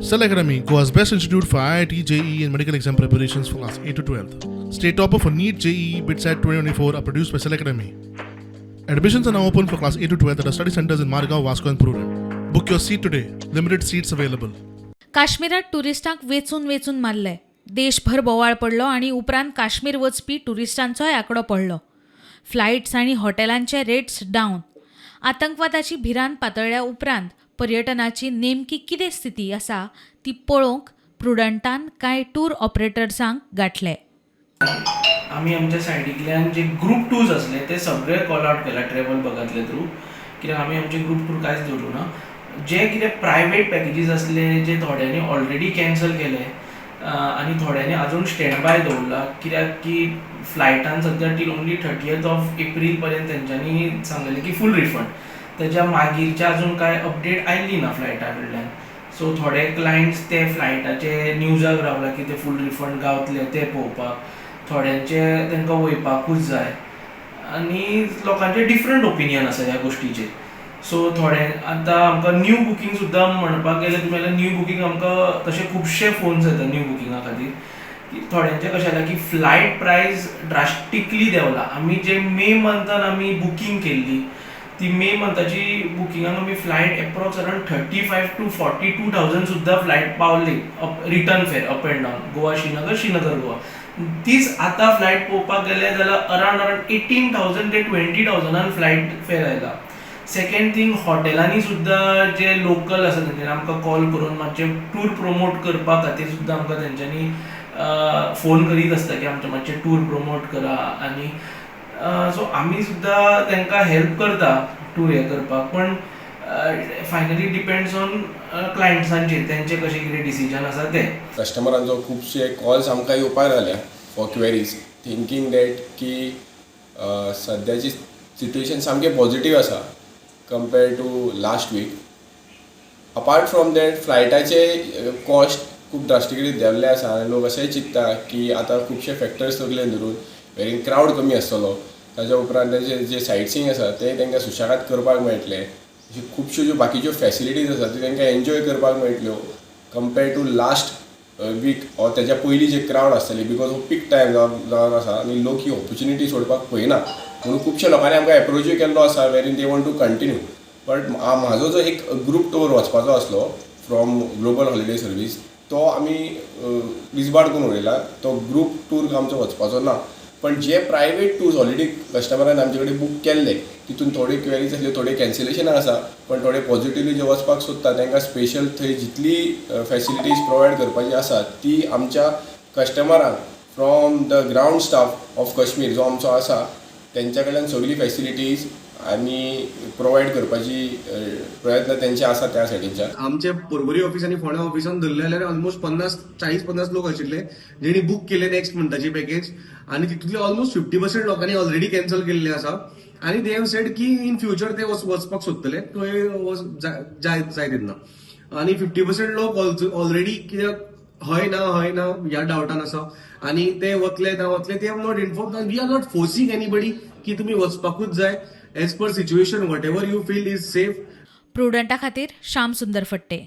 Cell Academy, Goa's best institute for IIT, JEE, and medical exam preparations for class 8 to 12. State topper for NEET, JEE, BITSAT 2024 are produced by Cell Academy. Admissions are now open for class 8 to 12 at our study centers in Margao, Vasco, and Prudent. Book your seat today. Limited seats available. काश्मीरात ट्युरिस्टांक वेंचून वेंचून मारले. देशभर बोवाळ पडलो आनी उपरांत काश्मीर वचपी ट्युरिस्टांचोय आंकडो पडलो. फ्लायट्स आनी हॉटेलांचे रेट्स डावन. आतंकवादाची भिरांत पातळ्ळ्या उपरांत पर्यटनाची नेमकी कितें स्थिती आसा ती पळोवंक प्रुडंटान कांय टूर ऑपरेटर्सांक गांठले. आमी आमच्या सायडींतल्यान जे ग्रूप टूर्स आसले ते सगळे कॉल आवट केला ट्रॅवल बगांतले थ्रू, कित्याक आमी आमचे ग्रूप टूर कांयच दवरूं ना. जे कितें प्रायवेट पॅकेजीस आसले, जे थोड्यांनी ऑलरेडी कॅन्सल केले आनी थोड्यांनी अजून स्टँड बाय दवरला, कित्याक की फ्लायटान सद्या till only 30th of April पर्यंत तेंच्यांनी सांगलेलें की फूल रिफंड. तेज्या मागीरचे अजून कांय अपडेट आयली ना फ्लायटा कडल्यान. सो थोडे क्लायंट्स ते फ्लायटाचे न्यूजाक रावला की ते फूल रिफंड गावतले ते पळोवपाक. थोड्यांचे तांकां वयपाकूच जाय आनी लोकांचे डिफरंट ओपिनियन आसा ह्या गोश्टीचेर. सो थोडे आतां आमकां न्यू बुकींग सुद्दां म्हणपाक गेले तुमी जाल्यार न्यू बुकींग आमकां तशे खुबशे फोन्स येता न्यू बुकिंगा खातीर, की थोड्यांचें कशें जालां की फ्लायट प्रायस ड्रास्टिकली देंवला. आमी जे मे मंथान आमी बुकींग केल्ली, ती मे मंथाची बुकिंगाक आमी flight approx around 35 to 42 thousand सुद्दां फ्लायट पावली, up return fare, up and down, Goa Srinagar, Srinagar Goa. तीच आतां फ्लायट पळोवपाक गेले जाल्यार अरावंड अरावंड 18,000 ते 20,000न फ्लायट फेर आयला. सेकंड थींग, हॉटेलांनी सुद्दां जे लोकल आसा तेंच्यांनी आमकां कॉल करून मातशे टूर प्रमोट करपा खातीर सुद्दां आमकां तेंच्यांनी फोन करीत आसता की आमचें मातशें टूर प्रमोट करा. आनी सो आमी सुद्दां तांकां हेल्प करता टूर हें करपाक, पण फायनली डिपेंड्स ऑन क्लायंट्सांचेर, तेंचें कशें कितें डिसिजन आसा तें. कस्टमरांचो खुबशे कॉल्स आमकां येवपाक लागल्या फॉर क्वेरीज, थिंकींग that की सद्याची सिट्युएशन सामकें पॉझिटीव आसा compare to last week. Apart from that, फ्लायटाचे cost खूब ड्रास्टिकली देंवल्ले आसा आनी लोक अशेंय चिंत्ता की आतां खुबशे फॅक्टर्स तकलेन धरून, वेरीन क्रावड कमी आसतलो, ताच्या उपरांत तेजे जे सायट सिईंग आसा ते तांकां सुशेगाद करपाक मेळटले, अश्यो खुबश्यो ज्यो बाकीच्यो फॅसिलिटीज आसा त्यो तांकां एन्जॉय करपाक मेळटल्यो compare to last week or तेच्या पयलीं जे क्रावड आसतली, because हो पीक टायम जावन आसा आनी लोक ही ऑपॉर्च्युनिटी सोडपाक पळयना. म्हणून खुबश्या लोकांनी आमकां एप्रोचूय केल्लो आसा wherein they want to continue, but म्हाजो जो एक ग्रूप टूर वचपाचो आसलो फ्रॉम ग्लोबल हॉलिडे सर्वीस, तो आमी डिसबार करून उडयला. तो ग्रूप टूर आमचो वचपाचो ना, पण जे प्रायवेट टूर्स ऑलरेडी कस्टमरान आमचे कडेन बूक केल्ले, तितून थोडे क्वेरीज आसल्यो, थोडे कॅन्सलेशनां आसा, पण थोडे पॉझिटिवली जे वचपाक सोदता तांकां स्पेशल थंय जितली फॅसिलिटीज प्रोवायड करपाची आसा ती आमच्या कस्टमरांक from the ground staff of Kashmir जो आमचो आसा, तेंच्या कडल्यान सगळी फॅसिलिटीज आनी प्रोवायड करपाची प्रयत्न तेंचे आसा त्या सायडीच्यान. आमचे पर्वरी ऑफिस आनी फोंड्या ऑफिसान धरले जाल्यार ऑलमोस्ट 50, 40-50 लोक आशिल्ले जेणी बूक केले नेक्स्ट मंथाची पॅकेज आनी तितूंतले ऑलमोस्ट 50% लोकांनी ऑलरेडी कॅन्सल केल्ले आसा आनी they have said की इन फ्युचर ते वचपाक सोदतले थंय जाय जाय तेन्ना. आनी 50% लोक ऑलरेडी कित्याक हय ना, हय ना ह्या डावटान आसा आनी ते वतले ना वतले ते not inform. We are not forcing anybody की तुमी वचपाकूच जाय. As per situation, whatever you feel is safe. प्रुडंटा खातीर श्याम सुंदर फट्टे.